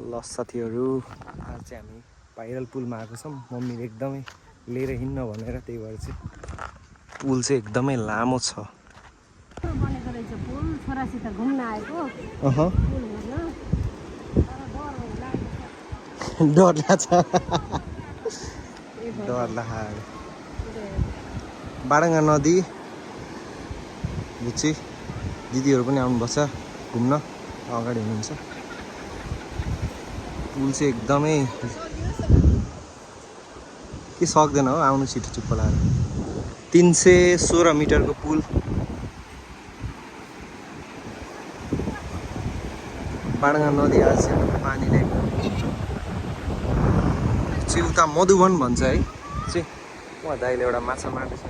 ल साथीहरू आज चाहिँ हामी भाइरल पुलमा आएको छौँ। मम्मीले एकदमै लिएर हिँड्न भनेर, त्यही भएर चाहिँ पुल चाहिँ एकदमै लामो छ। बनेको रहेछ पुल, छोरासित घुम्न आएको डर लाग्छ डर लाग्छ। बाडङ्गा नदी बुच्ची दिदीहरू पनि आउनुपर्छ घुम्न, अगाडि हुनुहुन्छ। पुल चाहिँ एकदमै के सक्दैन हो आउनु छिटो चुप्प लाएर। 316 मिटरको पुल। बाडङ्गा नदी आज पानीले चाहिँ उता मधुवन भन्छ है चाहिँ उहाँ दाइले एउटा माछा मार्दैछ।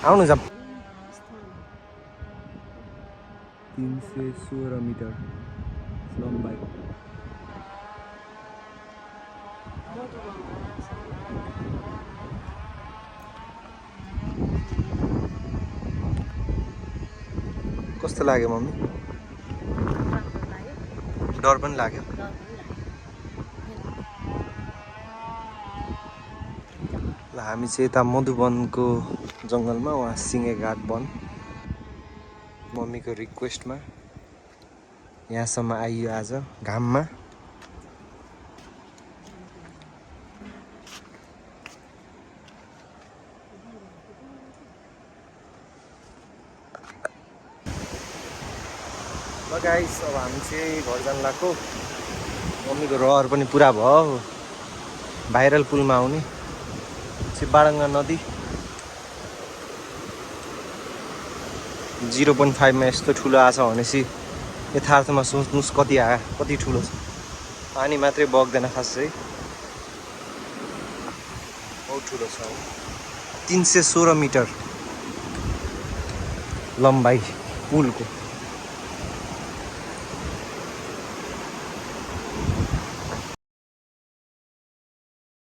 आउनु जा। 316 मिटर लम्बाइ। कस्तो लाग्यो मम्मी? डर पनि लाग्यो। ल हामी चाहिँ यता मधुवनको जङ्गलमा, वहाँ सिङ्गे घाट वन, मम्मीको रिक्वेस्टमा यहाँसम्म आइयो आज घाममा। ल गाइस अब हामी चाहिँ घर जान लाग्यो। मम्मीको रहर पनि पुरा भयो। भाइरल पुलमा आउने चाहिँ बाडङ्गा नदी 0.5 मा यस्तो ठुलो आछ भनेपछि यथार्थमा सोच्नुहोस् कति ठुलो छ। पानी मात्रै बग्दैन खासै, बहुत ठुलो छ। 316 मिटर लम्बाइ पुलको।